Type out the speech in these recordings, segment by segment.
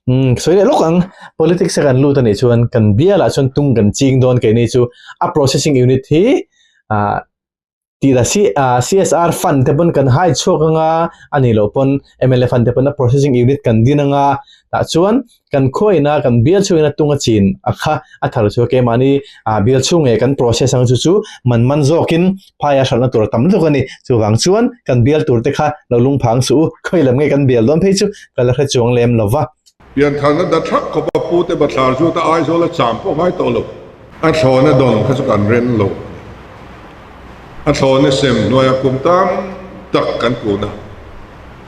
Umm sawi leh lawk ang, politics a kan lut a nih chuan kan bialah chuan tung kan ching dawn keini chu a processing unit hi ah tih la si ah CSR fund te pawn kan hai chhuak anga a nih loh pawn mla fund te pawn a processing unit kan din anga tah chuan kan khuaina kan bial chhungin a tung a chin a kha a thar chu keimahni ah bial chhung nge kan process ang chu chu man man zawkin phaia hralhna tur a tam lutuk a ni. Chuvang chuan kan bial tur te kha lo lungphang suh u, khawi lam nge kan bial dawn phei chu ka la hre chuang lem lo va. Piantharna da thak khawp a pute bathlar zuta Aizawl a cham pawh ngai tawh lo. A thlawna dawn kha chu kan ren lo a ni. A thlawna sem hnuaia kum tam tak kan kun a,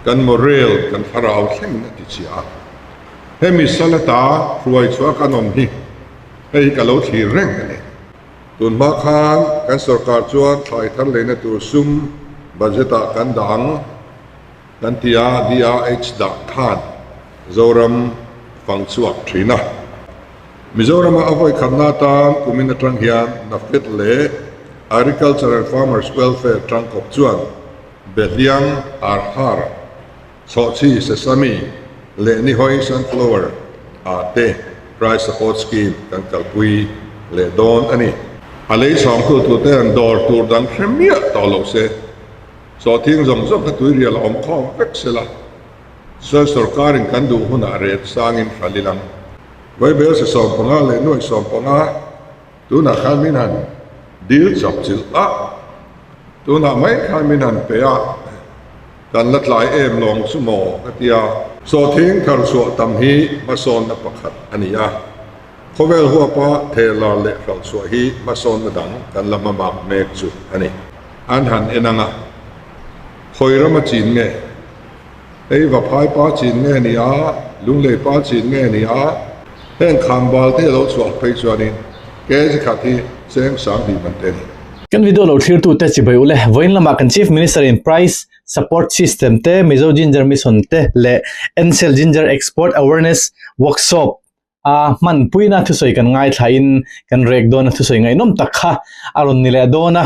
kan morel kan thlarau thlengin a ti chhia a. Hemi salata hruai chhuah kan awm hi hei hi ka lo thlir reng a ni. Tun hma khan kan sorkar chuan thlai thar leina tur sum budget ah kan dah ang kan ti a, DRH dah khan Zoram fang chhuak thin a. Mizorama a vawi khatna atan kumin atang hian NAFED leh Agriculture and Farmers Welfare tangkawp chuan Behliang, Arhar, Chhawhchhi, Sesame leh Nihawi, Sunflower, ah te Price Support Scheme kan kalpui leh dawn a ni. A lei chhawngtu tute an dawr tur dang hre miah tawh lo se, sawhthing zawng zawng kha tuirial a awm khawm vek se la, chuan sorkarin kan duh hunah ret sangin hral ilang. Vaibel se 15 leh nuaih 15 tunah khan min han dil chap chilh a, tunah mai khan min han pe a. Kan la tlai em lawng chu maw? Ka ti a. Sawhthing thar chhuah tam hi hmasawnna pakhat a ni a, khawvel huapa thehlar leh hralh chhuah hi hmasawnna dang kan la hmamak mek chu a ni. An han en ang a, khawi rama chin nge? Hei Vaphai pa chin nge ni a, Lunglei pa chin nge ni a? Heng khanbal te lo chhuah phei chuanin kg khat hi cheng 2000 man te a ni. Kan video lo thlirtute chibai ule, vawiin lamah kan Chief Minister in Price Support System te, Mizo Ginger Mission te leh Ncell Ginger Export Awareness Workshop a hmanpuina thusawi kan ngaithlain kan rek dawn a thusawi ngaihnawm tak kha a rawn ni leh dawn a.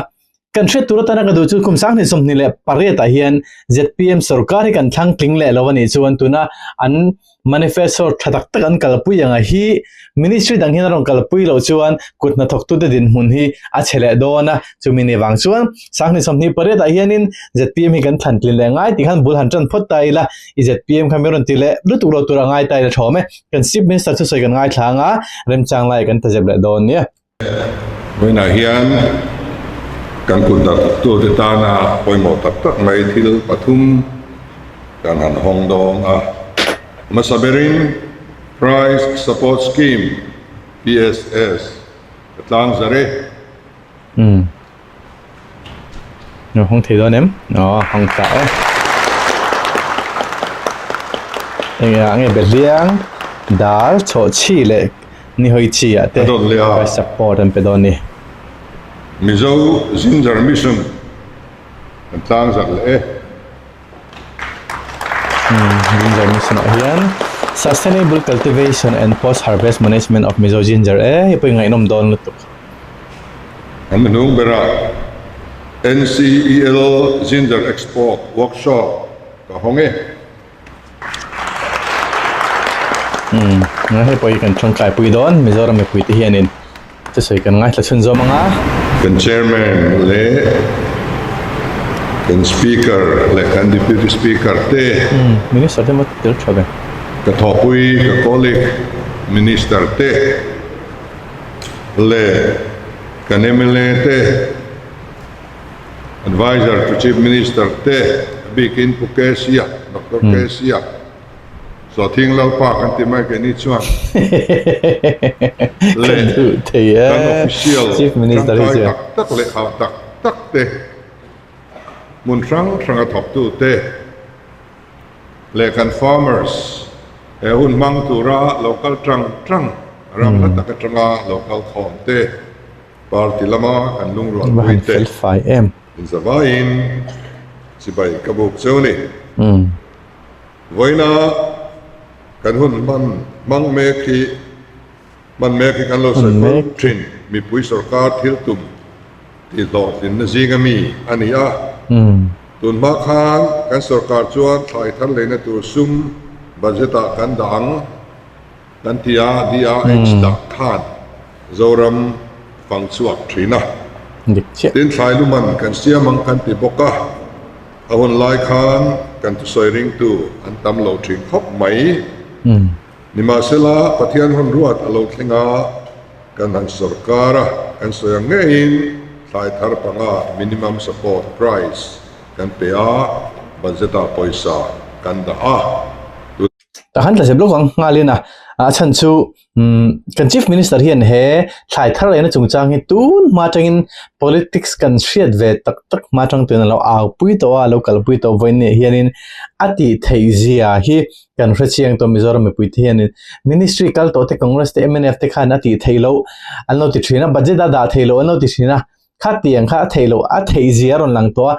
Kan hriat tur atana ka duh chu kum 2028 ah hian zpm sorkar hi kan thlang tling leh lo a nih chuan tuna an manifesto tha tak tak an kalpui ang a hi ministry dang hian a rawn kalpui loh chuan kut hnathawktute dinhmun hi a chhe leh dawn a, chumi ni vang chuan 2028 ah hianin zpm hi kan thlan tlin leh ngai tih khan bul han tan phawt ta ila, i zpm kha min rawn ti leh lutuk lo tur a ngai ta ila thawm e, kan chief minister thusawi kan ngaithla ang a, remchang lai kan ta zep leh dawn nia. Vawiinah hian kan kut darhtute tana pawimawh tak tak mai thil pathum kan han hawng dawn a. Hmasa berin Price Support Scheme, PSS, ka tlang zar e. Umm. Lo hawng thei dawn em? Aw, hawng ta e. Engah nge Behliang, Dal, Chhawhchhi leh Nihawi chi ah te price support an pe dawn ni. Mizo Ginger Mission kan tlang zat leh e. Ginger Mission ah hian Sustainable Cultivation and Post Harvest Management of Mizo Ginger e hei pawh i ngaihnawm dawn lutuk. An hnung berah NCEL Ginger Export Workshop ka hawng e. Umm hei pawh hi kan tawngtai pui dawn Mizoram mipui te hianin thusawi kan ngaithla chhun zawm ang a. Kan Chairman leh kan Speaker leh kan Deputy Speaker te. Umm Minister te maw tel tha ve. Ka thawhpui ka colleague Minister te leh kan mla te. Adviser to Chief Minister te a bikin Pu Kesia, Doctor Kesia, Sawthing Lalpa kan ti mai keini chuan leh kan official tangkai tak tak leh hah tak tak te, hmun hrang hranga thawktu te leh kan farmers he hun hmang tura lo kal tang tang ram hla tak atanga lo kal khawm te. Party lama kan lungrualpui te inzavaiin chibai ka buk cheu ni. Vawiina kan hun hman hmang mek hi hman mek hi kan lo sawi fo thin. Mipui sorkar thil tum tih hlawhtlinna zinga mi a ni a. Tun hma khan kan sorkar chuan thlai thar leina tur sum budget ah kan dah ang. Kan ti a, DRH dah khan Zoram fang chhuak thin a. Dik chiah. Tin thlai luman kan siam ang kan ti bawk a, a hun lai khan kan thusawi ringtu an tam lo thin khawp mai. Nimahsela Pathian hun ruat a lo thleng a, kan han sawrkar a, kan sawi ang ngeiin thlai thar panga minimum support price kan pe a, budget ah pawisa kan dah a. Ka han tla zep lawk ang nghalin a, a chhan chu umm kan Chief Minister hian he thlai thar lehna chungchang hi tun hma atangin politics kan hriat ve tak tak hma atang tuin a lo au pui tawh a, a lo kalpui tawh vawiin nih hianin a tih theih zia hi kan hre chiang tawh Mizoram mipui te hianin Ministry kal tawh te Congress te mnf te khan a tih theih loh an lo ti thin a, budget a dah theih loh an lo ti thin a. Khatiang kha a theih loh, a theih zia a rawn lang tawh a.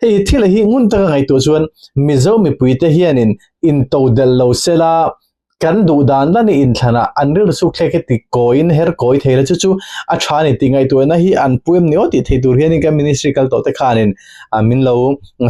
Hei thil hi ngun taka ngaihtuah chuan Mizo mipuite hianin intodelh lo sela kan duh dan dan i inthlanah an rilru chhuk thlek hi ti kawiin her kawi thei la chu chu a tha a ni tih ngaihtuahna hi an pu em ni aw tih theih tur hianin kan ministry kal tawh te khanin min lo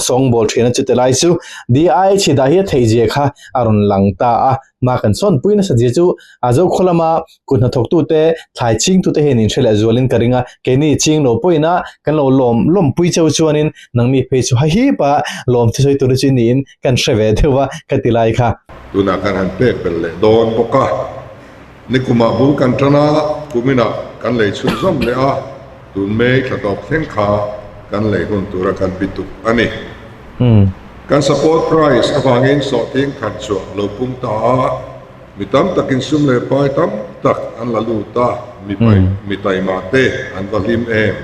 sawngbawl thin a chute lai chu DIH dah hi a theih zia kha a rawn lang ta a. Mah kan sawn pui nasa zia chu a Zokhua lama Kut hnathawktute, thlai chingtute hian in hre leh zualin ka ring a, keini ching lo pawhin a kan lo lawm lawmpui cheu chuanin nangmi phei chu hahipa lawm thusawi tur hi chu niin kan hre ve deuh a ka ti lai kha. Tunah kan han pek belh leh dawn bawk a, nikumah bul kan tan a, kuminah kan lei chhunzawm leh a, tun May thla tawp thleng kha kan lei hun tura kan bi tuk a ni. Kan support price avangin sawhthing khat chhuah lo pung ta a, Mi tam takin sum leh pai tam tak an la lut a, mi pai mi taima te an va hlim em.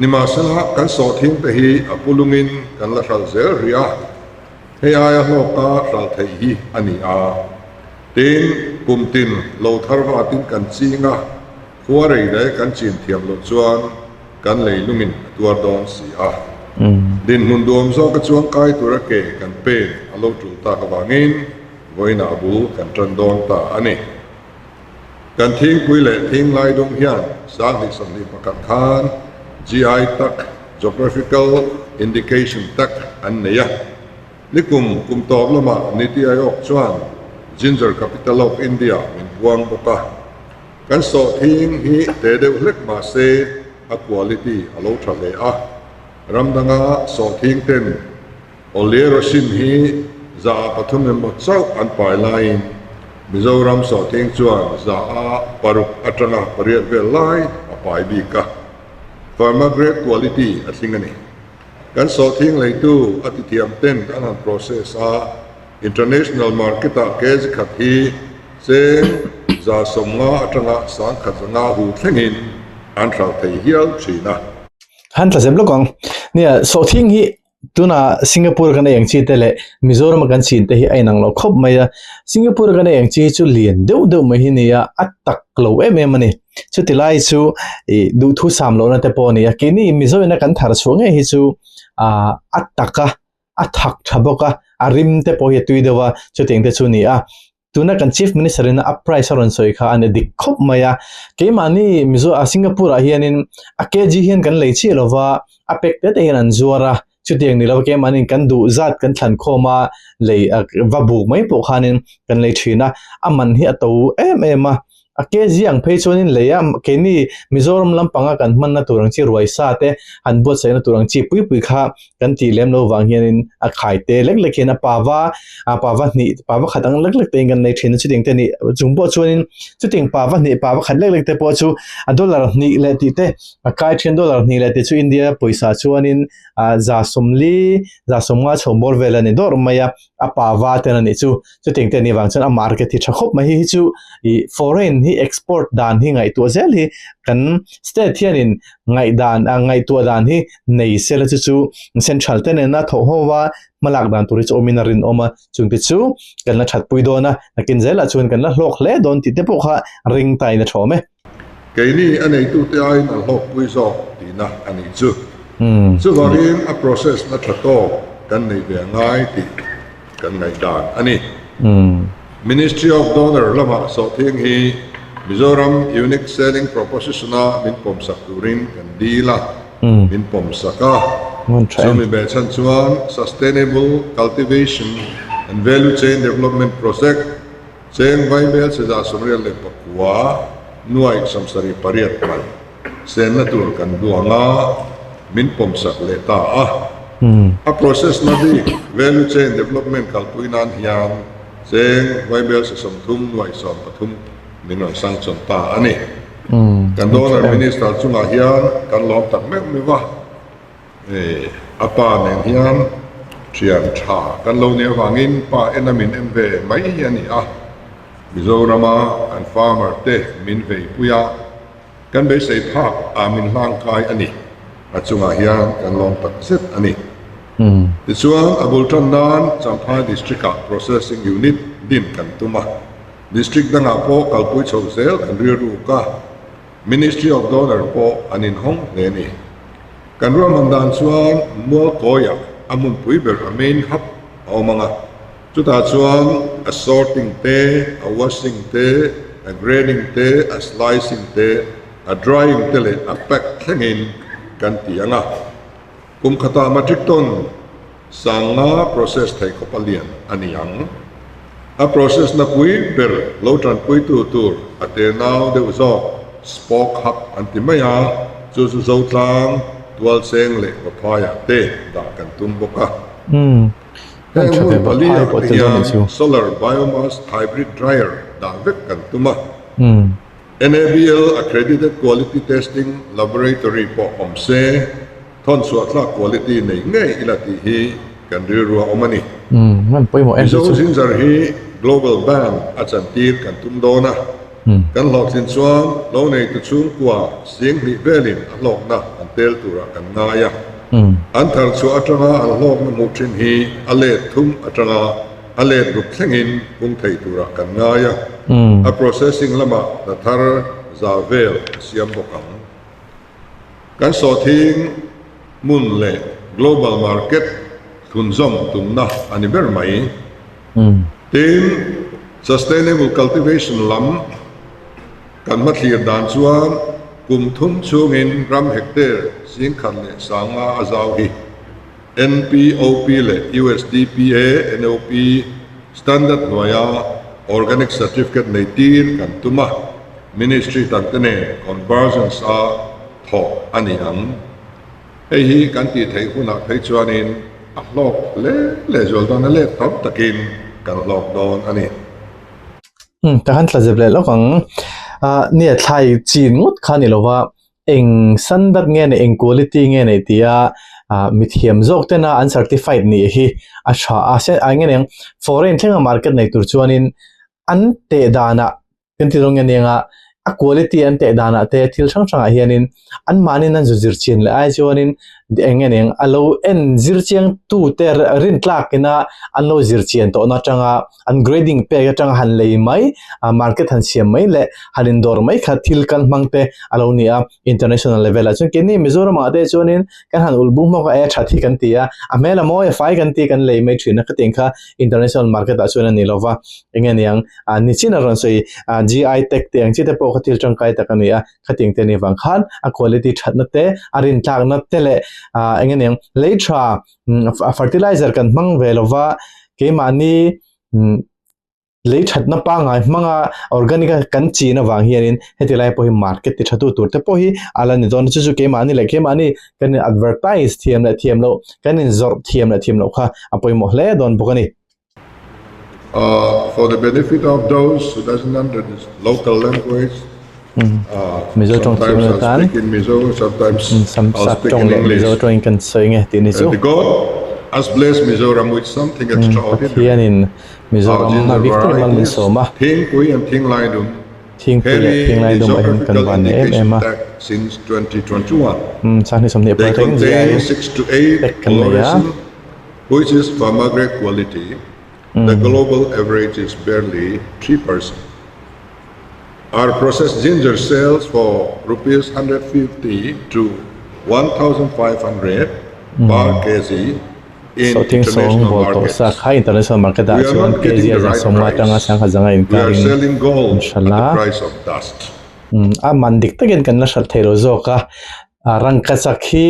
Nimahsela kan sawhthing te hi a pulungin kan la hralh zel rih a, hei aia hlawka hralh theih hi a ni a. Tin, kum tin lo thar vatin kan ching a, khua rei leh kan chin thiam loh chuan kan leilungin a tuar dawn si a. Dinhmun duam zawka chuang kai tura ke kan pen a lo tul tak avangin, Vawiinah bul kan tan dawn ta a ni. Kan thingpui leh thinglai dum hian 2021 khan GI tag, Geographical Indication Tag, an nei a. Nikum kum tawp lamah Niti Aayog chuan Ginger Capital of India min puang bawk a. Kan sawhthing hi te deuh hlek mah se a quality a lo tha hle a. Ram danga sawhthing ten Olerosin hi 3% emaw chauh an pai laiin Mizoram sawhthing chuan 6% atanga 8 vel lai a pai bik a, pharma grade quality a tling a ni. Kan sawhthing leitu a tithiam ten an han process a, international market ah kg khat hi cheng 150 atanga 1100 hu thlengin an hralh thei hial thin a. Han tla zep lawk ang. Nia, sawhthing hi Tuna Singapore kan ei ang chi te leh Mizoram a kan chin te hi a inang lo khawp mai a, Singapore kan ei ang chi hi chu lian deuh deuh mai hi a ni a, a tak lo em em a ni. Chuti lai chu ih duhthu sam lohna te pawh a ni a, keini Mizo ina kan thar chhuah ngei hi chu ah a tak a, a thak tha bawk a, a rim te pawh hi a tui deuh a, chutiang te chu a ni a. Tuna kan Chief Minister in a price a rawn sawi kha a ni dik khawp mai a, keimahni Mizo ah Singapore ah hianin a kg hian kan lei chiah lova a pack te te hian an zuar a, chutiang ni lova keimahniin kan duh zat kan thlan khawm a lei va buk mai pawh khanin kan lei thin a, a man hi a to em em a, A kg ang phei chuanin lei a, keini Mizoram lampanga kan hmanna tur ang chi ruai sa te han buatsaihna tur ang chi pui pui kha kan tih lem lo vang hianin a khai te lek lek hian a pava a pava hnih pava khat ang lek lek tein kan nei thin a chutiang te nih chung pawh chuanin chutiang pava hnih pava khat lek lek te pawh chu a dollar hnih leh tih te a kai then dollar hnih leh tih chu India pawisa chuanin a 140 150 chho bawr vel a ni dawrh mai a. a pa va ten a nih chu chutiang te a nih vang chuan a market hi tha khawp mai hi hi chu ih foreign hi export dan hi ngaihtuah zel hi kan state hianin ngaihdan a ngaihtuah dan hi nei sela chu chu central te nena thawh ho va hmalak dan tur hi chu awmin a rinawm a chungte chu kan la thatpui dawn a nakin zelah chuan kan la hlawk hle dawn tih te pawh kha ring tain a thawm e. Keini a neitute aiin an hlawkpui zawk tihna a nih chu. Chuvangin a process na tha tawk kan neih ve a ngai tih kan ngaihdan a ni. Ministry of Donor lamah sawhthing hi Mizoram Unique Selling Proposition-a min pawmsak turin kan dil a, min pawmsak a. Chumi behchhan chuan Sustainable Cultivation and Value Chain Development Project, Cheng Vaibel cheza 89 nuai 78 man senna tur kan duang a, min pawmsak leh ta a. A process na bik value chain development kalpui nan hian cheng Vaibel 30 nuai 13 min rawn sanction ta a ni. Kan Donor Minister chungah hian kan lawm tak meuh meuh a. A pa nen hian thian tha kan lo nih avangin pa en a min en ve mai hi a ni a. Mizorama kan farmer te min veipui a, kan beisei phak ah min hlangkai a ni. A chungah hian kan lawm tak zet a ni. Tichuan a bul tan nan Champhai District ah Processing Unit din kan tum a. District dangah pawh kalpui chho zel kan rilruk a. Ministry of Donor pawh an inhawng hle a ni. Kan ruahman dan chuan Mualkawiah a hmunpui ber a main hub a awm ang a, chutah chuan a sorting te, a washing te, a grading te, a slicing te, a drying te leh a pack thlengin kan ti ang a. Kum khatah matric ton 5,000 process thei khawp a lian a ni ang. A process na pui ber lo tanpuitu tur a tenau deuh zawk spoke hub an ti mai a, chu chu Zotlang, Tualcheng leh Vaphaiah te dah kan tum bawk a. Heng hmun paliah te hian solar biomass hybrid dryer dah vek kan tum a. NABL accredited quality testing laboratory pawh awm se, thawn chhuah tlak quality nei ngei ila tih hi kan rilru a awm a ni. Mizo Ginger hi global band a chantir kan tum dawn a, kan hlawhtlin chuan lo neitu chhungkua 20,000 velin a hlawkna an tel turah kan ngai a. An thar chhuah atanga an hlawkna hmuh thin hi a let thum atanga A let ruk thlengin pung thei turah kan ngai a, a processing lamah hna thar za vel a siam bawk ang. Kan sawhthing hmun leh global market thlunzawm tumna a ni ber mai. Tin, sustainable cultivation lam kan hmathlir dan chuan kum thum chhungin ram hectare 10,500 a zau hi. NPOP leh USDPA, NOP, standard hnuaia organic certificate nei tir kan tum a, Ministry dangte nen convergence a thawh a ni ang. Hei hi kan tih theih hunah phei chuanin a hlawk hle leh zual dawn a let tam takin kan hlawk dawn a ni. Umm ka han tla zep leh lawk ang. Ah nia thlai chin ngawt kha ni lova eng standard nge nei eng quality nge nei tia ah mithiam zawk tena an certified nih hi a tha a se a eng nge foreign thlenga market nei tur chuanin an teh danah kan ti dawn nge nia a quality an teh danah te thil hrang hrangah hianin an mahnin an zu zir chin leh ai chuanin eng nge nia a lo en zir chiang tu te rin tlak ina an lo zir chian tawhna atanga an grading pek atanga han lei mai ah market han siam mai leh han indawr mai kha thil kal hmang te a lo ni a international level ah chuan keini Mizoram ah te chuanin kan han ulh bung hmawk a e that hi kan ti a a hmel a mawi a fai kan ti kan lei mai thin a khatiang kha international market ah chuan a ni lo va eng nge niang ah nichin a rawn sawi ah GI tag te ang chi te pawh kha thil tangkai tak a ni a khatiang te ni vang khan a quality thatna te a rintlakna te leh ah eng nge niang lei tha a fertilizer kan hmang ve lo va keimahni lei thatna pangngai hmanga organic a kan chin avang hianin heti lai pawh hi market ti tha tu tur te pawh hi a la ni dawn a chu chu keimahni leh keimahni kan in advertise thiam leh thiam loh kan in zawrh thiam leh thiam loh kha a pawimawh hle dawn bawk a ni. For the benefit of those who doesn't understand local language, Mizo tawng thiam sometimes lo I'll tan speak in Mizo, sometimes sam I'll sap speak tawng in leh English. Mizo tawngin kan sawi nge tih ni chu. The God has blessed Mizoram with something extraordinary. Pathianin Our Mizoram a ginger bik takin mal min varieties, sawm a. Thingpui and Thinglaidum Thingpui leh carry the Thinglaidum ah hian kan geographical van em indication em a. tag since 2021. Sanghni 20 They thleng GI contain 6 to 8 tag kan nei a. fluorescent which is pharma grade quality, the global average is barely 3%. Our processed ginger sells for rupees 150 to 1,500 per kg in Sawhthing sawng international bawl tawh sa markets. kha international market ah We are chuan not getting kg the a right 50 atanga price. 500 a We are inkarin selling gold an at hralh the a. price of dust. A man dik takin kan la hralh thei lo zawk a, rangkachak hi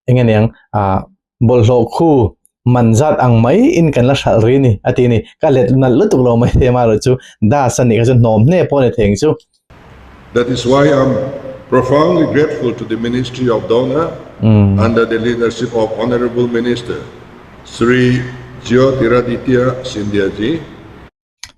eng nge niang ah bawlhhlawh khu. Man zat ang mai in kan la hralh ri ni a ti ni. Ka let nalh lutuk lo mai thei amaherawh chu dust a nih kha chu hnawm hne pawh a ni thei ang chu. That is why I'm profoundly grateful to the Ministry of Donor under the leadership of Honourable Minister Shri Jyotiraditya Scindia ji.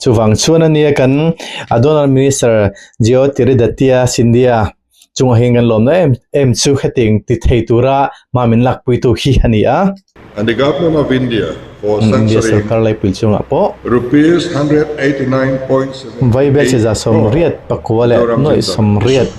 Chuvang chuan a nia kan Donor Minister Jyotiraditya Scindia chungah hian kan lawmna em em chu hetiang ti thei tura hma min lakpuitu hi a ni a. And the Government of India for India sanctioning sarkar laipui chungah pawh Rupees 189.78 Vaibel cheza crore 84 leh Mizoram nuaih Ginger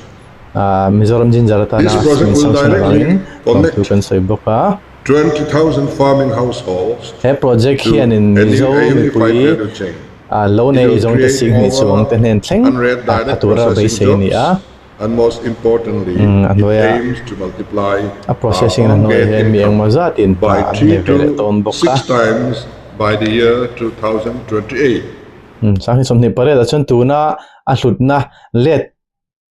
80 Mizoram Ginger atana This project min will sanction directly avangin connect lawmthu kan sawi bawk a. 20,000 farming households He project to hianin a new Mizo a unified mipui value chain. lo It nei will zawngte create sing hnih over chuangte hnen thleng 100 a pha direct tura processing beisei a ni jobs a. and most importantly, A it hnuaia aims to multiply a our processing na hnuaiah farm gate hian mi income engmaw zatin hna by an three nei ve leh to dawn bawk a. six times by the year 2028. 2028 ah chuan tuna a hlutna let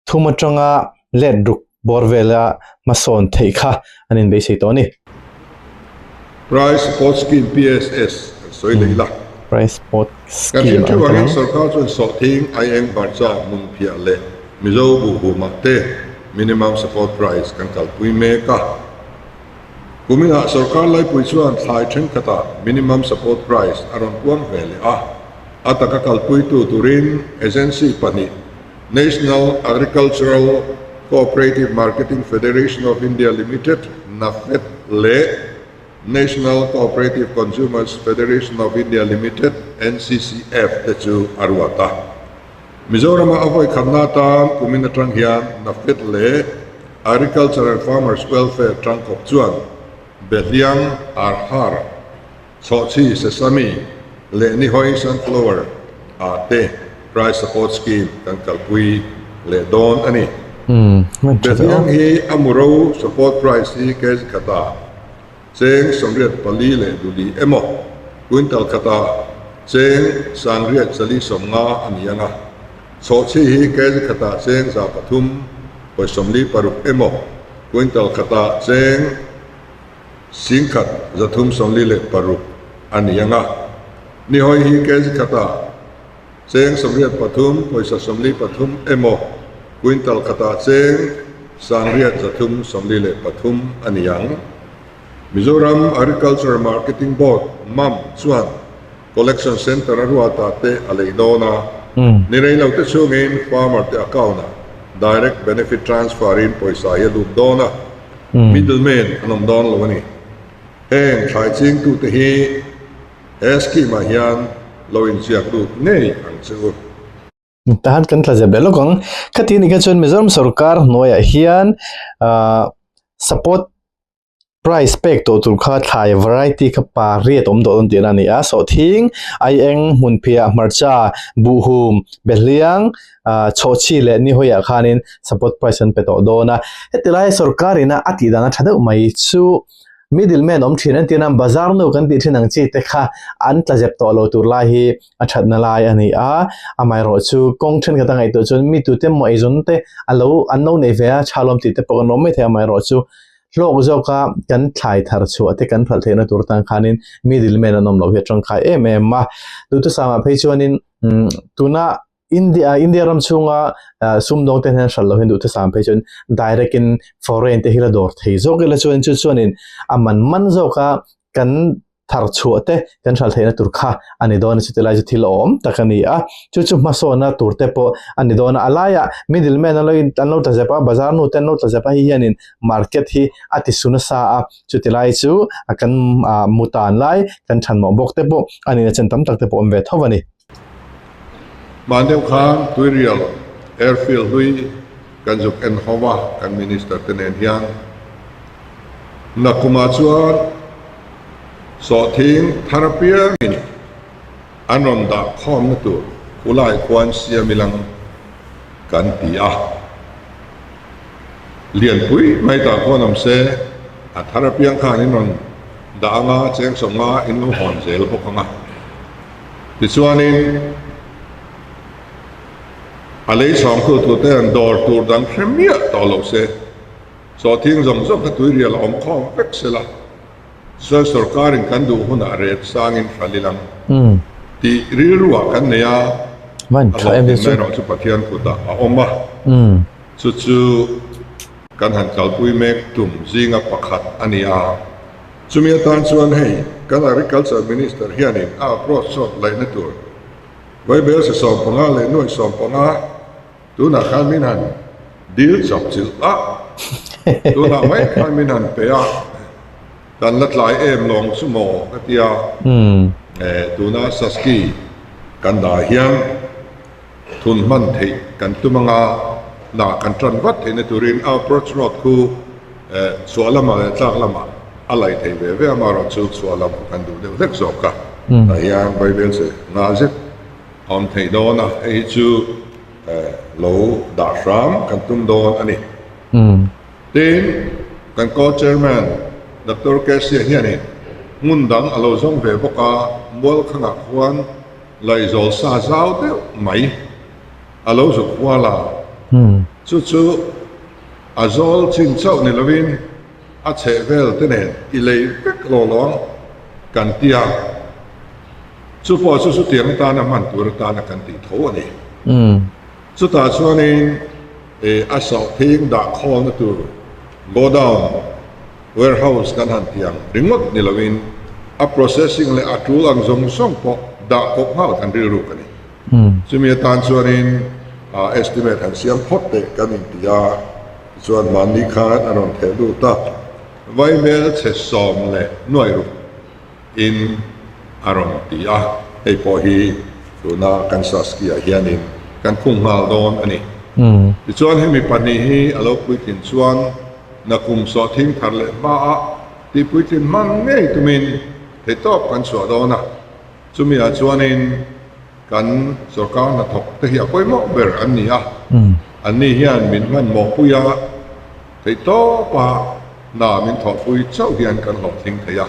Thum atanga let ruk bawr vela hmasawn theih kha an inbeisei tawh a ni. Price Support Scheme, PSS, an sawi leh ila. Price Support Kan Scheme hriat an theuh ti angin ang. Sorkar chuan sawhthing, aieng, hmarcha, hmunphiah leh Mizo buhhumah te Minimum Support Price kan kalpui mek a. Kuminah sorkar laipui chuan thlai thenkhatah Minimum Support Price a rawn puang ve leh a. A taka kalpuitu turin agency pahnih National Agricultural Cooperative Marketing Federation of India Limited, NAFED, leh National Cooperative Consumers Federation of India Limited, NCCF, te chu a ruat a. Mizorama a vawi khatna atan kumin atang hian NAFED leh Agriculture and Farmers Welfare tangkawp chuan Behliang, Arhar, Chhawhchhi, Sesame, leh Nihawi, Sunflower, ah te Price Support Scheme kan kalpui leh dawn a ni. Behliang hi a muro support price hi kg khatah cheng 84 leh duli emaw, quintal khatah cheng 945 a ni ang a. Chhawhchhi hi kg khatah cheng 300.46 emaw, quintal khatah cheng 1346 a ni ang a, nihawi hi kg khatah cheng 93.43 emaw, quintal khatah cheng 9343 a ni ang. Mizoram Agriculture Marketing Board, mam, chuan Collection Centre a ruatah te a lei dawn a, ni rei lo te chhungin farmer te account-ah Direct Benefit Transfer-in pawisa hi a lut dawn a, Middleman an awm dawn lo a ni. Heng thlai chingtute hi he scheme-ah hian lo inziak lut ngei ang che u. Tahan kan tla zep leh lawk ang. Khati ni kha chuan Mizoram sorkar hnuaiah hian ah support Price pek tawh tur kha thlai variety kha pariat awm tawh dawn tihna a ni a, sawhthing, aieng, hmunphiah, hmarcha, buhhum, behliang, ah chhawhchhi leh nihawiah khanin support price an pe tawh dawn a. Heti lai sorkar ina a tih dan a tha deuh mai chu middle man awm thin entir nan bazar nu kan tih thin ang chi te kha an tla zep tawh lo tur lai hi a thatna lai a ni a, amaherawh chu kawng thenkhat a ngaihtuah chuan mi tute maw eizawn te a lo an lo nei ve a tha lawm tih te pawh kan awm maithei a amaherawh chu hlawk zawka kan thlai thar chhuah te kan phalh theihna tur tan khanin middle man an awm loh hi a tangkai em em a, duhthusam ah phei chuanin umm tuna India India ram chhunga ah sumdawng te hian hralh loh hian duhthusam phei chuan direct in foreign te hi la dawr thei zawk ila chuan chu chuanin a man man zawka kan thar chhuah te kan hralh theihna tur kha a ni dawn a chuti lai chu thil awm tak a ni a chu chu hmasawnna tur te pawh a ni dawn a a laiah middle man an lo in an lo tla zep a bazar nu te an lo tla zep a hei hianin market hi a ti su nasa a chuti lai chu a kan ah mutan lai kan thanmawh bawk te pawh a nihna chen tam tak te pawh awm ve tho a ni. Hman deuh khan Tuirial Airfield hlui kan zuk en ho a kan Minister te nen hian Nakumah chuan sawhthing thar apiangin an rawn dah khawmna tur khulai khuan siam ilang kan ti a. Lianpui mai tah khuan awm se a thar apiang khan in rawn dah anga cheng sawmnga in lo hawn zel bawk ang a. Tichuanin a lei chhawngtu tute an dawr tur dang hre miah tawh lo se, sawhthing zawng zawng kha tuirial a awm khawm vek se la. Chuan sorkarin kan duh hunah ret sangin hralh ilang tih rilruah kan nei a, a hlawhtlinna erawh chu Pathian kutah a awm a, chu chu kan han kalpui mek tum zinga pakhat a ni a. Chumi atan chuan hei kan Agriculture Minister hianin a approach sawt laihna tur Vaibel se 15 leh nuaih 15 Tunah khan min han dil chap chilh a, tunah mai khan min han pe a, kan la tlai em lawng chu maw ka ti a, tuna Saski kan dah hian thun hman theih kan tum anga hna kan tan vat theihna turin a approach road khu chhuah lamah leh tlak lamah a laih theih ve ve a, amaherawhchu chhuah lam kan duh deuh hlek zawk a, tah hian Vaibel che nga zet Awm theih dawn a, hei hi chu lo dah hram kan tum dawn a ni. Tin, kan Co-Chairman Doctor Kesia hianin hmun dang a lo zawng ve bawk a, Mualkhangah khuan Laizawl sa zau deuh mai a lo zuk hual a, chu chu a zawl chin chauh ni lovin a chhehvel te nen i lei vek lo lawng kan ti a. Chu pawh chu chutiang atana hman tur atana kan tih tho a ni. Chutah chuanin a sawhthing dah khawlna tur godown, warehouse kan han tih ang ringawt ni loin a processing leh a tul ang zawng zawng pawh dah kawp nghal kan rilruk a ni. Chumi atan chuanin estimate han siam phawt teh kan inti a, tichuan mahni khan a rawn theh lut a, vaimel chhe sawm leh nuai ruk. In a rawn ti a, hei pawh hi tuna kan Saski-ah hianin kan khung nghal dawn a ni. Tichuan hemi pahnih hi a lo puitlin chuan nakum sawhthing thar leh hmaah tihpuitlin hman ngei tumin theihtawp kan chhuah dawn a, chumiah chuanin kan sorkar hnathawk te hi a pawimawh ber an ni a, anni hian min hmanhmawhpui a, Theihtawpa hna min thawhpui chauh hian kan hlawhtling thei a.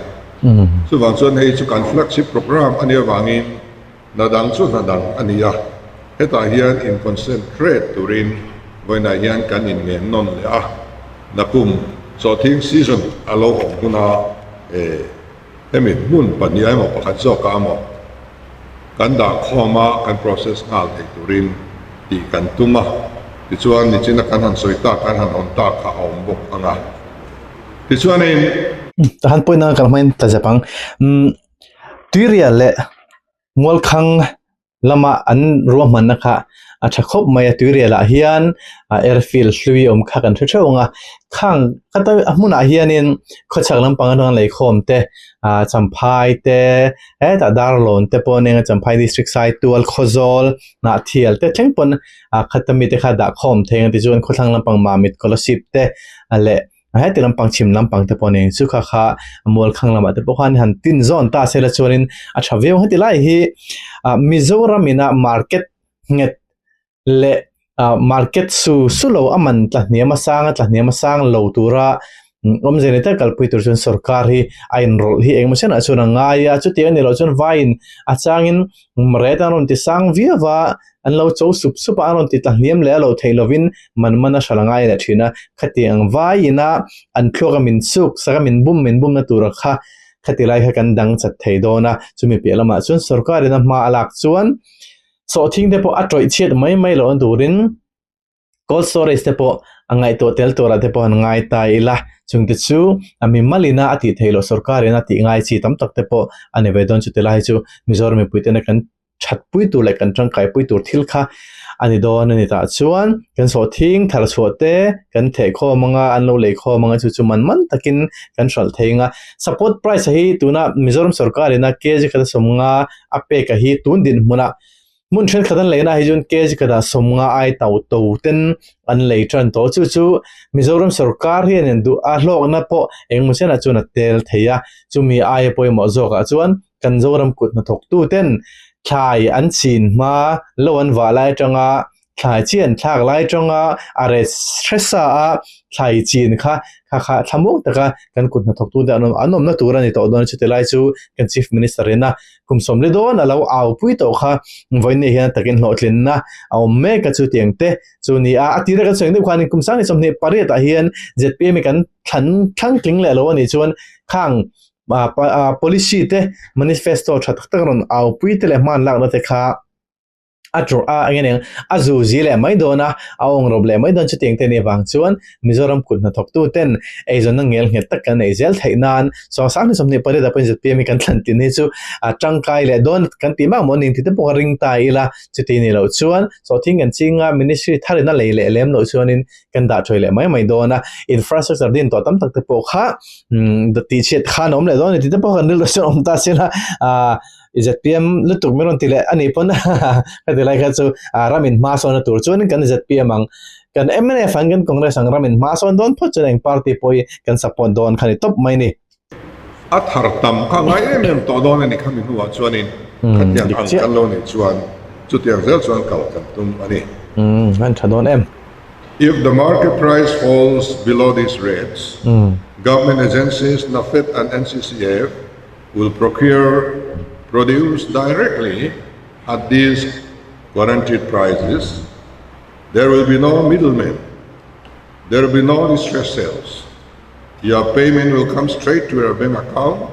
Chuvang chuan hei chu kan flagship programme a nih avangin hna dang chu hna dang a ni a. Hetah hian in concentrate turin vawiinah hian kan inngen nawn leh a. Nakum sawhthing season a lo awm huna hemi hmun pahnih emaw pakhat zawkah emaw kan dah khawm a, kan process nghal thei turin tih kan tum a, tichuan nichina kan han sawi tak, kan han hawn tak kha a awm bawk ang a, tichuanin. Ta han pawina kan hmain ta zep ang. Tuirial leh Mualkhang lama an ruahmanna kha a tha khawp mai a, tuirial ah hian airfield hlui awm kha kan hre theuh ang a, khang khata a hmunah hianin khawchhak lampang atanga leikhawm te ah champhai te hetah darlawn te pawh ania champhai district saitual khawzawl hnahthial te thleng pawn ah khata mite kha dah khawm thei ang tichuan khawthlang lampang mamit scholarship te leh Heti lampang chhim lampang te pawh nen chu kha kha mual khang lamah te pawh khan han tin zawn ta se la chuanin a tha viau heti lai hi ah Mizoram ina market nghet leh ah market su su lo a man tla hniam a sang a tla hniam a sang lo tura awmze nei tak kalpui tur chuan sorkar hi a inrawlh hi engemaw senah chuan a ngai a chutiang a nih loh chuan vaiin a changin ret an rawn ti sang viau va An lo cho sup sup a, an rawn ti tla hniam leh a lo theih lovin man man a hral a ngai leh thin a. Khatiang vaiin a an thluak a min chuk sak a, min bum min bumna tura kha khati lai kha kan dang chat thei dawn a. Chumi piah lamah chuan sorkarin a hma a lak chuan sawhthing te pawh a tawih chhiat mai mai loh na turin Cold storage te pawh a ngaihtuah tel turah te pawh han ngai ta ila, chungte chu a mimal ina a tih theih loh sorkar ina tih ngai chi tam tak te pawh a ni ve dawn chu tilai chu Mizoram mipui tena kan thatpui tur leh kan tangkaipui tur thil kha a ni dawn a ni tah chuan kan sawhthing thar chhuah te kan theh khawm anga an lo lei khawm anga chu chu man man takin kan hralh thei anga support price hi tuna Mizoram sorkar ina kg khat a sawmnga a pek a hi tun dinhmunah Hmun thenkhat an leina hi chuan kg khatah 50 ai to to ten an lei tan tawh. Chu chu Mizoram sorkar hian in duh a hlawkna pawh engemaw chenah chuan a tel thei a. Chumi aia pawimawh zawkah chuan kan Zoram kut hnathawk tu ten thlai an chin hma lo an vah lai atanga thlai chi an thlak lai atanga a ret hresa a thlai chin kha kha kha thlamuang taka kan kut hnathawk tu te an awm an awmna tur a ni tawh dawn a chuti lai chu kan Chief Minister in a Kum sawmli dawn a lo au pui tawh kha vawiin hian takin hlawhtlinna a awm mek a chutiang te chu ni a. A tira kan sawi ang deuh khanin kum 2028 ah hian zpm hi kan thlan thlang tling leh lo a nih chuan khang. Policy te manifesto tha tak tak rawn au pui te leh hman lakna te kha a tawrh a eng eng a zu zi leh mai dawn a, a awng rawp leh mai dawn chutiang te nih vang chuan Mizoram kut hnathawk tu ten eizawnna ngel nghet tak kan neih zel theih nan sawngsang ni 28 ah pawhin zpm hi kan thlan tin hi chu a tangkai leh dawn kan tih mak maw ning tih te pawh ka ring ta ila chuti ni loh chuan sawhthing kan chinga ministry tharin a lei leh lem loh chuanin kan dah thawi leh mai mai dawn a, infrastructure din tawh tam tak te pawh kha tih chhiat khan a awm leh dawn a ni tih te pawh kan rilru chuan awm ta se la ah zpm lutuk min rawn ti leh a nih pawn ka ti lai kha chu ram in hma sawn na tur chuan kan zpm ang kan mnf ang kan congress ang ram in hma sawn dawn phawt chuan eng party pawh hi kan support dawn kha ni tawp mai ni. A thar tam kha ngai em em tawh dawn a ni khami hnuah chuanin khatiang ang kan lo neih chuan chutiang zel chuan kal kan tum a ni. An tha dawn em? If the market price falls below these rates, government agencies NAFED and NCCF will procure produce directly at these guaranteed prices. There will be no middlemen. There will be no distress sales. Your payment will come straight to your bank account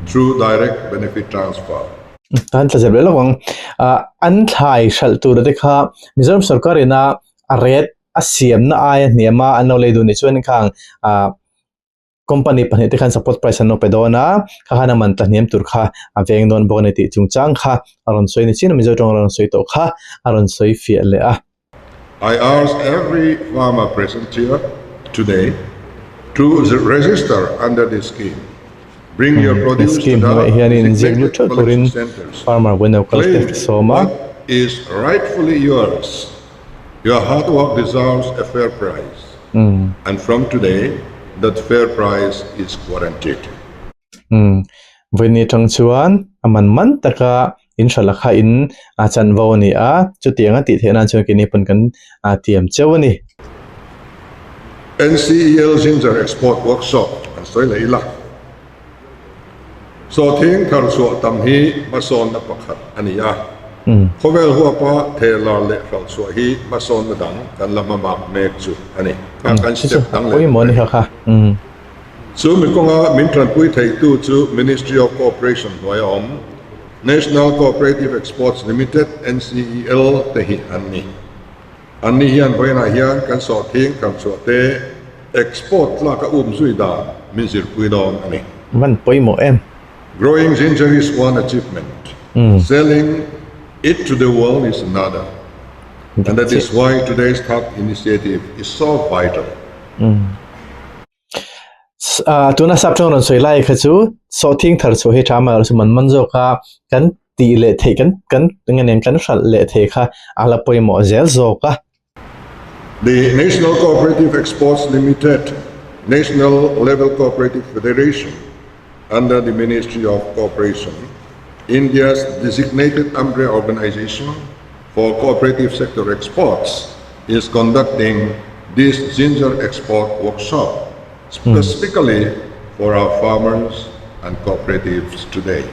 through direct benefit transfer. Kan tla zep leh lawk ang. An thlai hralh tur te kha Mizoram sorkar ina a rate a siamna aia hniam a an lo lei duh nih chuan khang company pahnih te khan support price an lo pe dawn a, kha khan a man tla hniam tur kha a veng dawn bawk a ni tih chungchang kha a rawn sawi ni chin a Mizo tawng a rawn sawi tawh kha a rawn sawi fiah leh a. I ask every farmer present here today to register under this scheme. Bring your He produce to scheme the hnuaiah hianin inziak lut designated theuh collection turin centers. farmer window kal te Claim ka sawm a. what is rightfully yours. Your hard work deserves a fair price. And from today, that fair price is guaranteed. Umm vawiin atang chuan a man man taka in hra lakha in a chanvo a ni a, chutiang a tih theih nan chuan keini pawn kan tiam cheu a ni. NCEL Ginger Export Workshop an sawi leh ila. Sawhthing thar chhuah tam hi hmasawnna pakhat a ni a, khawvel huapa thehlar leh hralh chhuah hi hmasawnna dang kan la hmamak mek chu a ni. Kha kan step dang leh Pawimawh a ni kha kha. Chu mi kawnga min tanpui theitu chu Ministry of Cooperation hnuaia awm National Cooperative Exports Limited, NCEL, te hi an ni. Anni hian vawiinah hian kan sawhthing tlanchhuah te export tlaka um zui dan min zirpui dawn a ni. Van pawimawh em? Growing ginger is one achievement, selling it to the world is another and that is why today's third initiative is so vital. Tuna sap tawng rawn sawi lai kha chu sawhthing thar chhuah hi tha mai lo chu man man zawk a kan tih leh theih kan kan eng nen kan hralh leh thei kha a la pawimawh zel zawk a. The National Cooperative Exports Limited, National Level Cooperative Federation under the Ministry of Cooperation, India's designated umbrella organization for cooperative sector exports, is conducting this ginger export workshop specifically for our farmers and cooperatives today.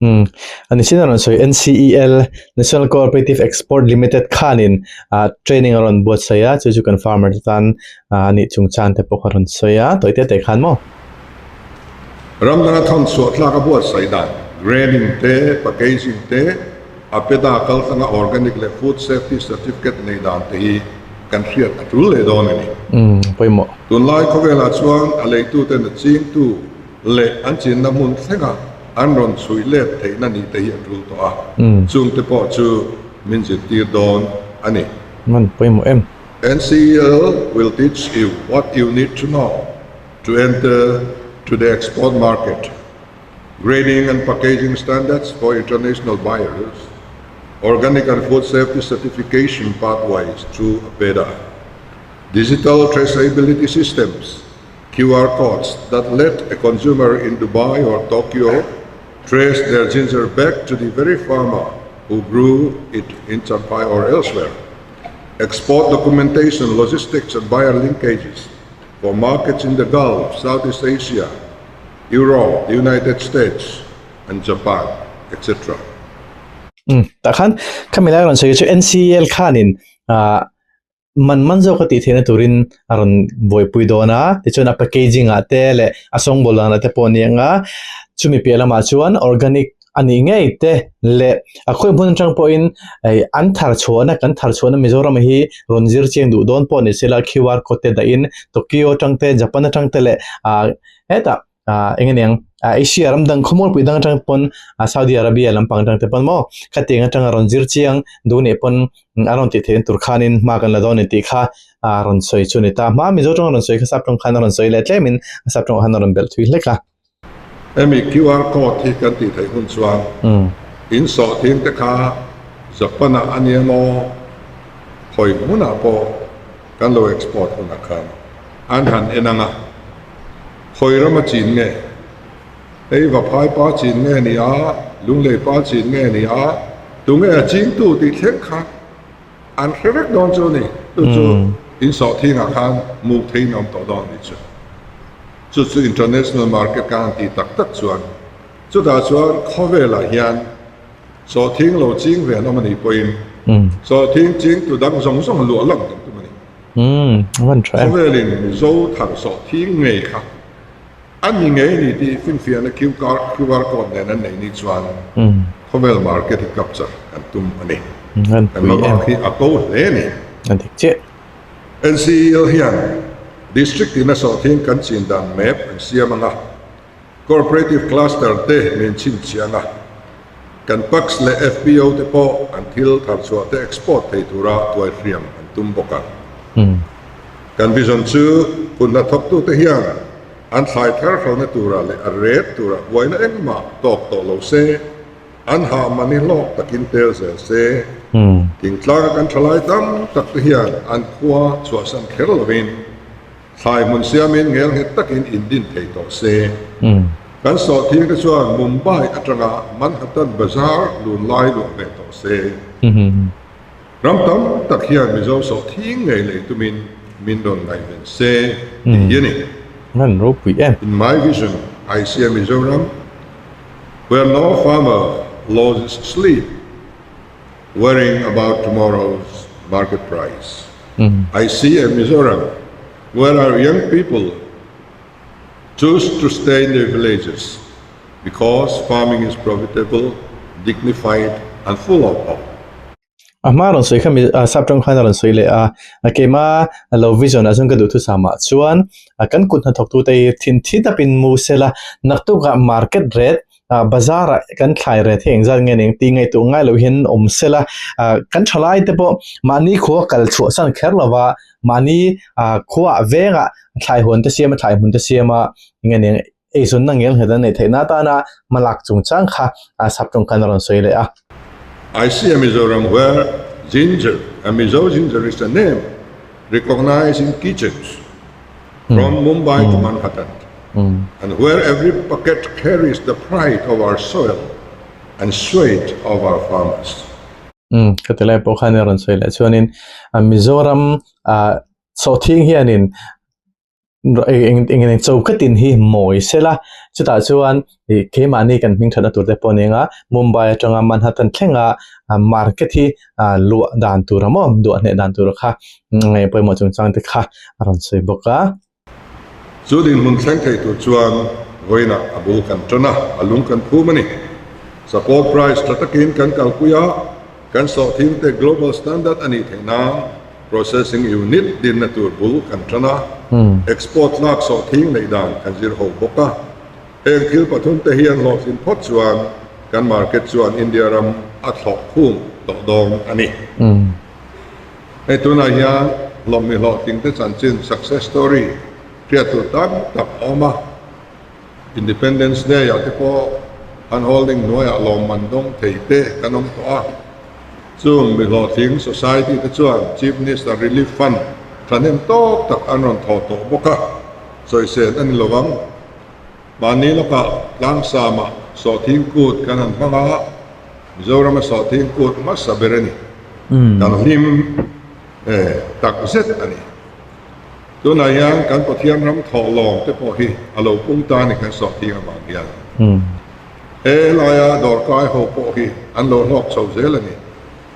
Um, ani sin a rawn sawi NCEL, National Cooperative Export Limited khanin ah training a rawn buatsaih a, chu chu kan farmer te tan ah anih chungchang te pawh kha a rawn sawi a, tawi te te khan maw? Ram danga thawn chhuah tlak a buatsaih dan, grading te, packaging te, A peta kal tlanga organic leh food safety certificate nei dan te hi kan hriat a tul leh dawn a ni. Umm pawimawh. Tunlai khawvelah chuan a leituten a chingtu leh an chinna hmun thlenga an rawn chhuih let theihna nih te hi a tul tawh a, chungte pawh chu min zirtir dawn a ni. Man pawimawh em? NCEL will teach you what you need to know to enter to the export market. Grading and packaging standards for international buyers, organic and food safety certification pathways through APEDA, digital traceability systems, QR codes that let a consumer in Dubai or Tokyo trace their ginger back to the very farmer who grew it in Champhai or elsewhere, export documentation, logistics and buyer linkages for markets in the Gulf, Southeast Asia, Europe, the United States and Japan etc. Umm tah khan khami lai rawn sawi chu NCL khanin ah. Man man zawk a tih theihna turin a rawn buaipui dawn a, tichuan a packaging ah te leh a sawngbawl danah te pawh a ni ang a, chumi piah lamah chuan organic a nih ngei te leh a khawi hmun atang pawhin hei an thar chhuahna kan thar chhuahna Mizoram hi rawn zir chiang duh dawn pawh ni sela QR code te dahin Tokyo atang te Japan atang te leh ah hetah ah eng aniang ah Asia ram dang khawmualpui dang atang pawn ah Saudi Arabia lampang atang te pawn maw khatiang atanga rawn zir chiang duh nih pawn a rawn tih theihna tur khanin hma kan la dawn a ni tih kha ah rawn sawi chu a ni ta. Hma Mizo tawng a rawn sawi kha sap tawng khan a rawn sawi leh tlemin a sap tawngah khan a rawn belh thui hlek a. Hemi QR code hi kan tih theih hun chuan in sawh thing te kha Japan ah a nia maw khawi hmunah pawh kan lo export hunah khan an han en ang a, khawi rama chin nge? Hei Vaphai pa chin nge ni a, Lunglei pa chin nge ni a, tunge a chingtu tih thleng kha an hre vek dawn chu a ni. Chu chu in sawhthingah khan muk theiin a awm tawh dawn a nih chu. Chu chu international market ka han tih tak tak chuan chutah chuan khawvelah hian sawhthing lo ching ve an awm a nih pawhin sawhthing chingtu dang zawng zawng luah lang kan tum a ni. Khawvelin Mizo thar sawhthing ngei kha a ni ngei a ni tih finfiahna QR code nen an neih ni chuan khawvel market hi capture kan tum a ni. Kan hmabak hi a ko hle a ni. NCEL hian District ina sawhthing kan chin dan map an siam ang a, Cooperative Cluster te min chhinchhiang a, kan PACS leh FPO te pawh an thil tharchhuah te export thei tura tuaihriam an tum bawk ang. Kan vision chu hun hnathawktute hian an thlai thar hralhna tura leh a ret tura buaina engmah tawk tawh lo se, An hah mani hlawk takin tel zel se. Thingtlanga kan thalai tam tak te hian an khua chhuahsan kher lovin thlai hmun siamin ngel nghet takin indin thei tawh se. Kan sawhthing te chuan Mumbai atanga Manhattan Bazaar lun lai luah ve tawh se. Ram tam tak hian Mizo sawhthing ngei lei tumin min rawn ngaihven se tih hi a ni. In my vision, I see a Mizoram Where no farmer loses sleep worrying about tomorrow's market price. I see a Mizoram where our young people choose to stay in their villages because farming is profitable, dignified and full of hope. A hma rawn sawi kha mi sap tawng khan a rawn sawi leh a, a keima lo vision ah chuan ka duhthusam ah chuan kan kut hnathawk tute hi thin thi dapin mu sela naktuk ah market rate ah bazar ah kan thlai rate hi engzat nge ning tih ngaihtuah ngai loh hian awm sela ah kan thalai te pawh mahni khua kal chhuah san kher lova mahni ah khua ah veng ah thlai huan te siam a thlai hmun te siam a enge ning eizawnna ngelnghet an neih theihna atana hmalak chungchang kha sap tawng khan a rawn sawi leh a. I see a Mizoram where ginger, a Mizo ginger is a name recognized in kitchens from Mumbai to Manhattan and where every packet carries the pride of our soil and sweat of our farmers. Ka ti lai pawh khan a rawn sawi leh chuanin Mizoram sawhthing hianin eng eng cho khatin hi mawi sela chutah chuan ih keimahni kan hming thatna tur te pawh a ni ang a Mumbai atanga Manhattan thlenga market hi ah luah dan tur a maw duah hneh dan tur kha nge pawimawh chungchang te kha a rawn sawi bawk a. Chu dinhmun thleng thei tur chuan vawiinah a bul kan tan a, a lung kan phum a ni. Support price tha takin kan kalpui a, kan sawhthing te global standard a nih theih nan Processing Unit dinna tur bul kan tan a, export tlak sawhthing neih dan kan zir ho bawk a. Heng thil pathum te hian hlawhtlin phawt chuan kan market chuan India ram a thlawh khum tawh dawn a ni. Hei tunah hian hlawmmi hlawhtling te chanchin success story hriat tur tam tak a awm a. Independence Day ah te pawh han holding hnuaiah lawmman dawng thei te kan awm tawh a. Chung mi hlawhtling society te chuan Chief Minister Relief Fund thahnem tawk tak an rawn thawh tawh bawk a, sawisel a ni lo ang. Mahni lawkah Tlangsama sawhthing kut kan han hmang a, Mizorama sawhthing kut hmasa ber a ni. Kan hlim tak zet a ni. Tunah hian kan Pathian ram thawh lawm te pawh hi a lo pung ta a ni kan sawhthing avang hian. He laia dawrkai ho pawh hi an lo hlawk chho zel a ni.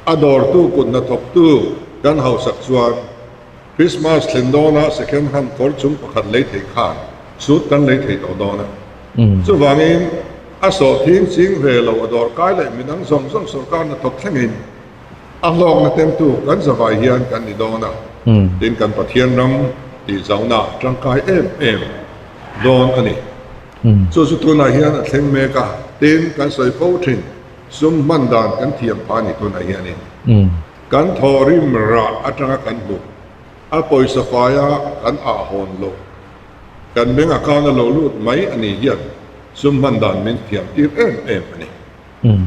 A dawrtu kut hnathawktu kan hausak chuan Christmas thlen dawna second hand kawr chung pakhat lei thei khan suit kan lei thei tawh dawn a. Chuvangin a sawhthing ching ve lo a dawrkai leh midang zawng zawng sorkar hnathawk thlengin a hlawkna temtu kan zavai hian kan ni dawn a, tin kan Pathian ram tihzauhna tangkai em em dawn a ni. Chu chu tunah hian a thleng mek a, tin kan sawi fo thin sum hman dan kan thiam phah a ni tunah hianin. Kan thawhrim rah atanga kan hmuh, a pawisa faia kan ah hawn loh, kan meng a kana lo lut mai a ni hian sum hman dan min thiam tir em em a ni.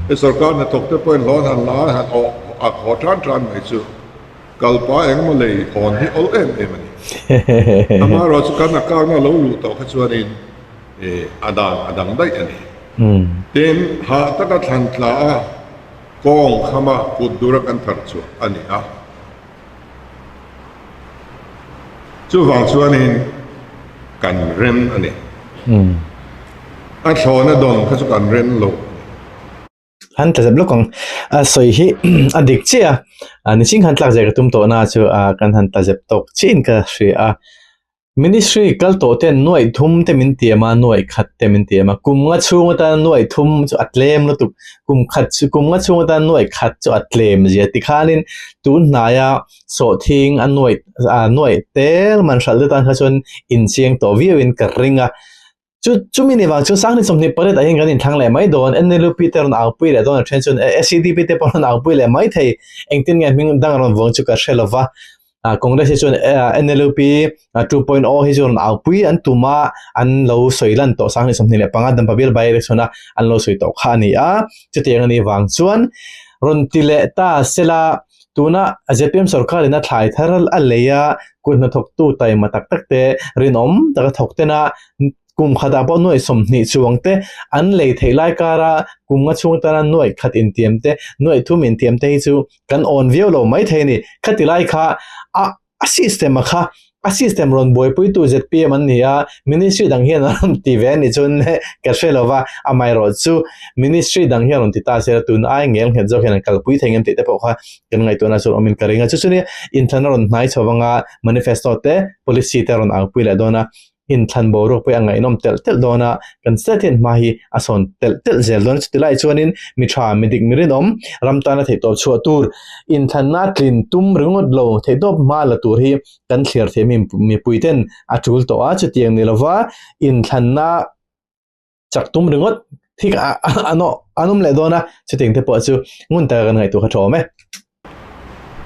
He sorkar hnathawk te pawhin hlawn han la han awh ak haw tan tan mai chu kalpa engemaw lei hawn hi awl em em a ni. Amaherawhchu chu kan account a lo luh tawh kha chuanin a dan a dang daih a ni. Tin, hah taka thlan tla a Kawng khama kut dura kan thar chhuah a ni a. Chuvang chuanin kan rem a ni. A thlawna dawn kha chu kan rem lo a ni. Han tla zep lawk ang. A sawi hi a dik chiah a, niching khan tlak zeh ka tum tawh na chu kan han tla zep tawk chiah in ka hria a. Ministry kal tawh ten nuaih thum te min tiam a, nuaih khat te min tiam a. Kum nga chhung atana nuaih thum chu a tlem lutuk. Kum khat chu kum nga chhung atana nuaih khat chu a tlem zia tikhanin tun hnaia sawhthing a nuaih ah nuaih tel man hralh te tan kha chuan inchiang tawh viauin ka ring a. Chu chumi ni vang chu Sangni 28 ah hian kan inthlang leh mai dawn. NLUP te rawn aupui leh dawn a then chuan SEDP te pawh rawn aupui leh mai thei. Engtin nge hming dang rawn vuang chu ka hre lo va. Congress hi chuan NLUP 2.0 hi chu rawn aupui an tum a, an lo sawi lan tawh Sangni 25 Dampa bial by election a an lo sawi tawh kha a ni a. Chutiang a nih vang chuan rawn ti leh ta sela Tuna zpm sorkarin a thlai thar a lei a, kut hnathawktu taima tak tak te, rinawm taka thawk tena kum khatah pawh nuaih 20 chuang te an lei theih lai kara kum nga chhung atana nuaih khat intiam te, nuaih thum intiam te hi chu kan awn viau lo mai thei a ni. Khati lai kha a A system a kha a system rawn buaipuitu zpm an ni a, ministry dang hian an rawn ti ve a nih chuan ka hre lo va, amaherawhchu ministry dang hian rawn ti ta se la tun ai ngel nghet zawk hian an kalpui thei ngem tih te pawh kha kan ngaihtuahna chuan awmin ka ring a, chu chu nia inthlan a rawn hnai chho vanga manifesto te policy te a rawn aupui leh dawn a, inthlan boruak pawh hi a ngaihnawm telh telh dawn a, kan state hian hma hi a sawn telh telh zel dawn a, chuti lai chuanin mi tha, mi dik, mi rinawm ram tana theihtawp chhuah tur, inthlanna tlin tum ringawt lo theihtawp hma la tur hi kan thliar thei mi mipui ten a tul tawh a, chutiang ni lova inthlanna chak tum ringawt hi an awm leh dawn a, chutiang te pawh chu ngun taka kan ngaihtuah kha tha awm e.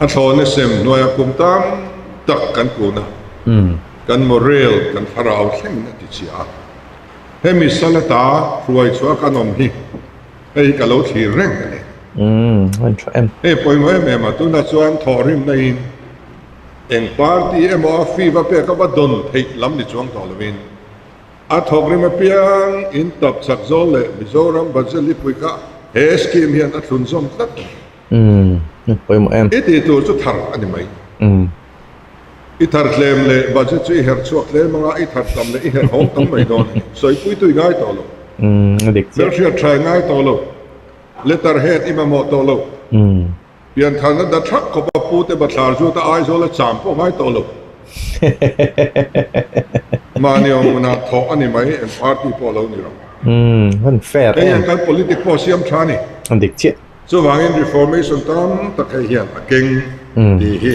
A thlawna sem hnuaia kum tam tak kan kun a, kan morel, kan thlarau thlengin a ti chhia a. Hemi salata hruai chhuah kan awm hi hei hi ka lo thlir reng a ni. Hei pawimawh em em a, tunah chuan thawhrimna in eng party emaw a fee va pek a va dawn theih lam ni chuang tawh lovin, A thawk rim apiang in tap chak zawl leh Mizoram budget lipui kha he scheme hian a thlun zawm tlat a ni. Umm, pawimawh em. I tih tur chu thar a ni mai. Umm. I thar tlem leh budget chu i herh chhuak tlem anga i thar tam leh i herh hawng tam mai dawn a ni. Sawipuitu i ngai tawh lo. Umm, a dik chiah. Hmelhriat tha i ngai tawh lo. Letter head i mamawh tawh lo. Umm. Piantharna da thak khawp a pute bathlar zuta Aizawl a cham pawh ngai tawh lo. Mahni awm hmunah thawh a ni mai, eng party pawh lo ni lo. Umm, fair em. Hei hian kan politic pawh siam tha a ni. A dik chiah. Chuvangin reformation tam tak hei hian a keng tih hi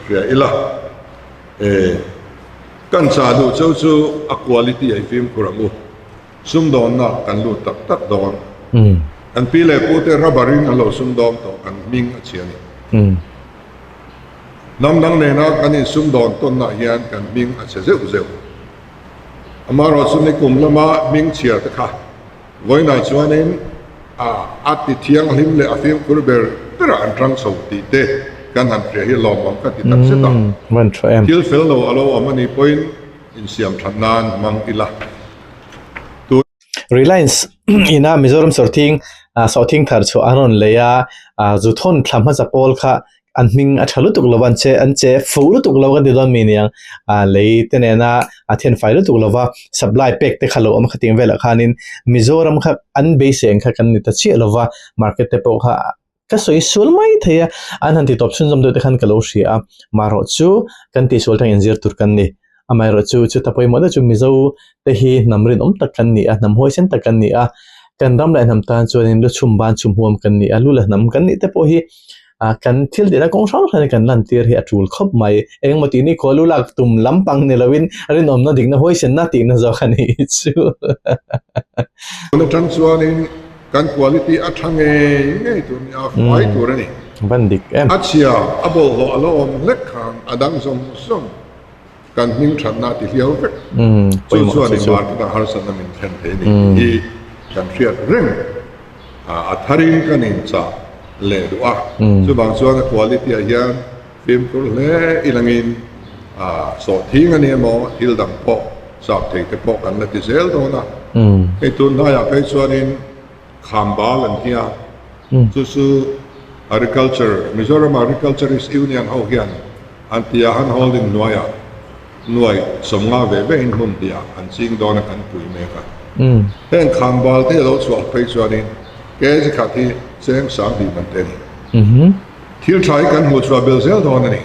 hria ila. E, kan chah duh cheu chu a quality a i fimkhur ang u. Sumdawnna kan lut tak tak dawn. Kan pi leh pu te rubber in an lo sumdawng tawh kan hming a chhia a ni. Hnam dang nena kan insumdawn tawnna hian kan hming a chhe zeuh zeuh. Amaherawhchu nikum lama hming chhia te kha vawiinah chuanin a a ti thianghlim leh a fimkhur ber berah an tang chho tih te kan han hria hi lawmawm ka ti tak zet a. Thil fel lo a lo awm a nih pawhin insiam that nan hmang ila. Reliance ina Mizoram sawrthing sawhthing thar chhuah an rawn lei a, zu thawn thla hmasa pawl kha an hming a tha lutuk lo va, an che an che fuh lutuk lo kan ti dawn mi niang, lei te nena a then fai lutuk lo va, supply pek te kha lo awm khating velah khanin Mizoram kha an beiseng kha kan ni ta chiah lo va, market te pawh kha. Ka sawi sual mai thei a, an han ti tawp chhunzawm deuh te khan ka lo hria a, marawh chu kan tihsual tang inzir tur kan ni. Amaherawh chu chuta pawimawh deuh chu Mizo te hi hnam rinawm tak kan ni a, hnam huaisen tak kan ni a, kan ram leh hnam tan chuanin lu chhum ban chhum huam kan ni a, lu leh hnam kan nih te pawh hi ah kan thil tihna kawng hrang hrangin kan lantir hi a tul khawp mai. Engemaw tih ni khaw lu lak tum lampang ni loin rinawmna dikna huaisenna tihna zawk a nih chu. Tun atang chuanin Kan quality a tha ngei ngei tur nia, fai tur a ni. Van dik em. A chhia, a bawlhhlawh a la awm hlek khan a dang zawng zawng kan hming thatna a ti hliau vek. Chu chuan i market ah harsatna min thlen thei a ni tih hi kan hriat reng. A tharin kan inchah leh duh a, chuvang chuan a quality ah hian Fimkhur hle ilangin sawhthing a ni emaw thil dang pawh sap thei te pawh kan la ti zel dawn a. Hei tun hnaiah phei chuanin Khambal an ti a, chu chu Agriculture, Mizoram Agriculturist Union ho hian an ti a, han holding hnuaiah nuai sawmnga ve ve in hmun hniah an ching dawn a kan pui mek a. Heng Khambal te a lo chhuah phei chuanin kg khat hi cheng sang hnih man te a ni. Thil tha hi kan hmuh chhuah bel zel dawn a ni.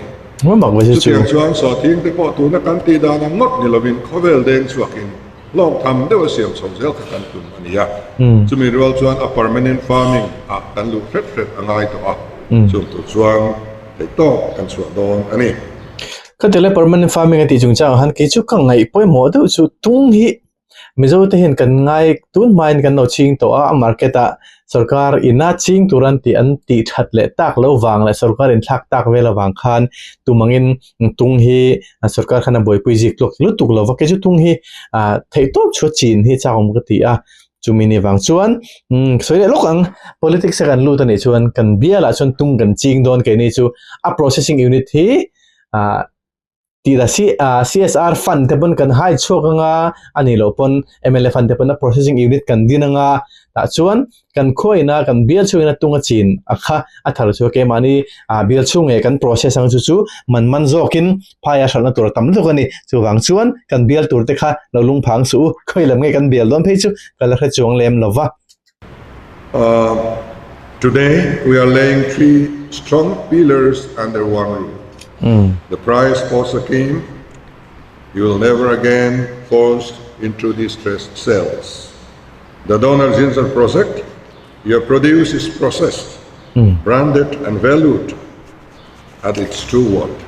Chutiang chuan sawhthing te pawh tuna kan tih dan ang ngawt ni lovin khawvel deng chhuakin hlawk tham deuh a siam chho zel kha kan tum a ni a. Chumi rual chuan a permanent farming ah kan luh hret hret a ngai tawh a, chung tur chuan theihtawp kan chhuah dawn a ni. Ka ti le permanent farming a tih chungchangah khan kei chu ka ngaih pawimawh deuh chu tung hi Mizo te hian kan ngai tun hmain kan lo ching tawh a, a market ah sorkar ina ching tur an tih an tih that leh tak lo vang leh sorkar in thlak tak vel avang khan tumangin tung hi sorkar khan a buaipui zik tlawk lutuk lo va, kei chu tung hi ah theihtawp chhuah chin hi chak awm ka ti a, chumi ni vang chuan umm sawi leh lawk ang politics a kan lut anih chuan kan bialah chuan tung kan ching dawn keini chu a processing unit hi ah. Tih la CSR fund te pawn kan hai chhuak anga a nih loh pawn mla fund te pawn a processing unit kan din anga tah chuan kan khuaina kan bial chhungin a tung a chin a kha a thar chu keimahni ah bial chhung nge kan process ang chu chu man man zawkin phai a hralhna tur a tam lutuk a ni chuvang chuan kan bial tur te kha lo lungphang suh u khawi lam nge kan bial dawn phei chu ka la hre chuang lem lova. Today we are laying three strong pillars under one roof. The price also came, you will never again forced into distressed sales. The Donor Ginger Project, your produce is processed, branded and valued at its true worth.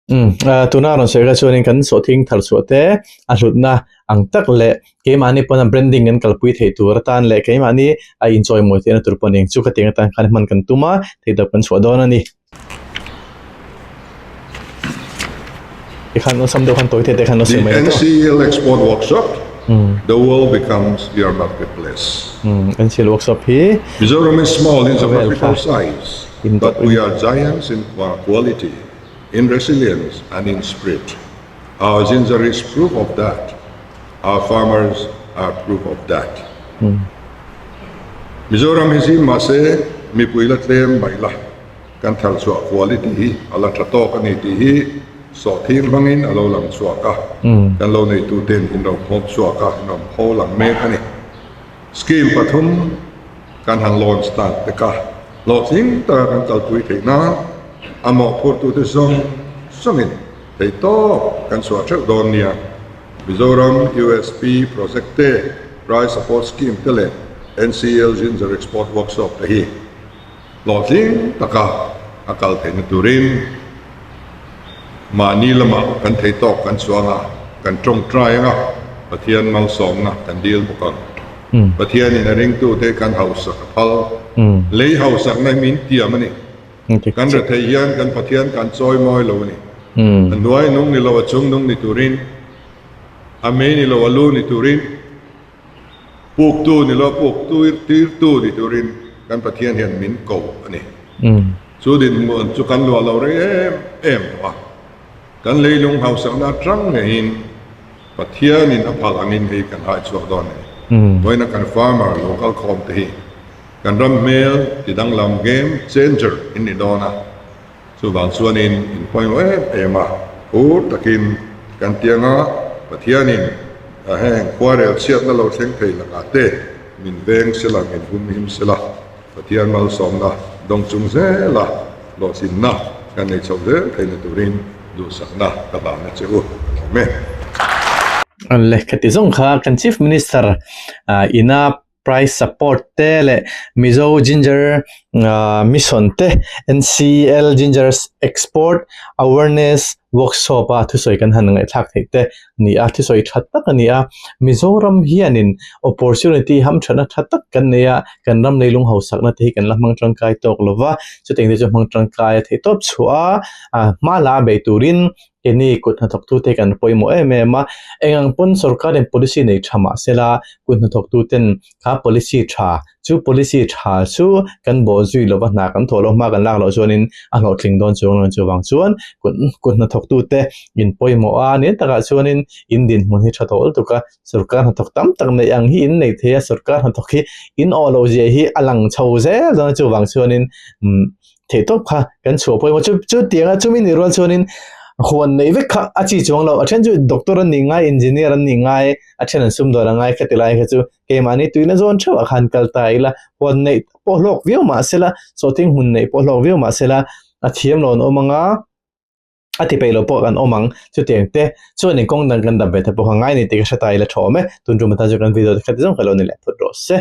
Umm tuna rawn sawi kha chuanin kan sawhthing thar chhuah te a hlutna ang tak leh keimahni pawn a branding kan kalpui theih tur atan leh keimahni a inchawimawi theihna tur pawh eng chu khatiang atan khan hman kan tum a theihtawp kan chhuah dawn a ni. Tikhan awlsam deuh khan tawi te te khan lo sawi mai a The NCL Export Workshop, The world becomes your marketplace. Umm NCL Workshop hi Mizoram is small in geographical size, but we are giants in quality. In resilience and in spirit. Our ginger is proof of that. Our farmers are proof of that. Mizoram hi zim mahse mipui la tlem mai la, kan thar chhuah quality hi a la tha tawk a ni tih hi sawhthing hmangin a lo lang chhuak a, kan lo neituten in ro phawk chhuak a, in rawn pho lang mek a ni. Scheme pathum kan han launch tak te kha hlawhtling taka kan kalpui theih nan a mawhphurtute zawng zawngin theihtawp kan chhuah theuh dawn nia. Mizoram USP Project te, Price Support Scheme te leh NCL Ginger Export Workshop te hi hlawhtling taka a kal theihna turin mahni lamah kan theihtawk kan chhuang a, kan tawngtai ang a, Pathian malsawmna kan dil bawk ang. Pathianin a ringtute kan hausak a phal. Lei hausakna hi min tiam a ni. Kan retheih hian kan Pathian kan chawi mawi lo a ni. A hnuai nung ni lo a chung nung ni turin, a mei ni lo a lu ni turin, Puktu ni lo puk tirtu ni turin kan Pathian hian min ko a ni. Chu dinhmun chu kan luah lo rei em em tawh a. Kan leilung hausakna atang ngeiin Pathianin a phal angin hei kan hai chhuak dawn a ni. Vawiina kan farmer lo kal khawm te hi kan ram hmel ti danglam game changer in ni dawn a. Chuvang chuanin in pawimawh em em a, phur takin kan ti anga Pathianin a heng khuarel chhiatna lo thleng thei lakah te min veng sela, min humhim sela. Pathian malsawmna dawng chung zela hlawhtlinna kan nei chho zel theihna turin duhsakna ka hlan a che u ka lawm e. Lehkha ti zawng kha kan Chief Minister ina Price Support te leh Mizo Ginger Mission te NCL Ginger Export Awareness Workshop a thusawi kan han ngaihthlak theih te a ni a, thusawi tha tak a ni a. Mizoram hianin opportunity hamthatna tha tak kan nei a, kan ram leilung hausakna te hi kan la hmang tangkai tawk lo va, chutiang te chu hmang tangkai a theih tawp chhuah a, hma la bei turin Keni kut hnathawktute kan pawimawh em em a, eng ang pawn sorkarin policy nei tha mah sela kut hnathawktuten kha policy tha chu policy tha chu kan bawh zui lova hna kan thawh loh hma kan lak loh chuanin a hlawhtling dawn chuang lo chuvang chuan kut kut hnathawktute in pawimawh a ni takah chuanin in dinhmun hi tha tawh lutuk a sorkar hnathawk tam tak neih ang hi in nei thei a sorkar hnathawk hi in awh loh zia hi a lang chho zel dawn a chuvang chuanin umm Theihtawp kha kan chhuah pawimawh chu chu tianga chumi ni rual chuanin huan neih vek kha a chi chuang lo a then chu doctor an nih ngai engineer an nih ngai a then an sum dawn a ngai kha ti lai kha chu keimahni tuina zawn theuh ah khan kal ta ila huan neih pawh hlawk viau mahsela sawhthing hmun neih pawh hlawk viau mahsela a thiam lo an awm anga. A ti peih lo pawh kan awm ang. Chutiang te chuan in kawng dang kan dam ve te pawh kha ngai ni tih ka hre ta ila tha awm e. Tun tum atan chu kan video te kha ti zawng ka lo ni leh phawt rawh se.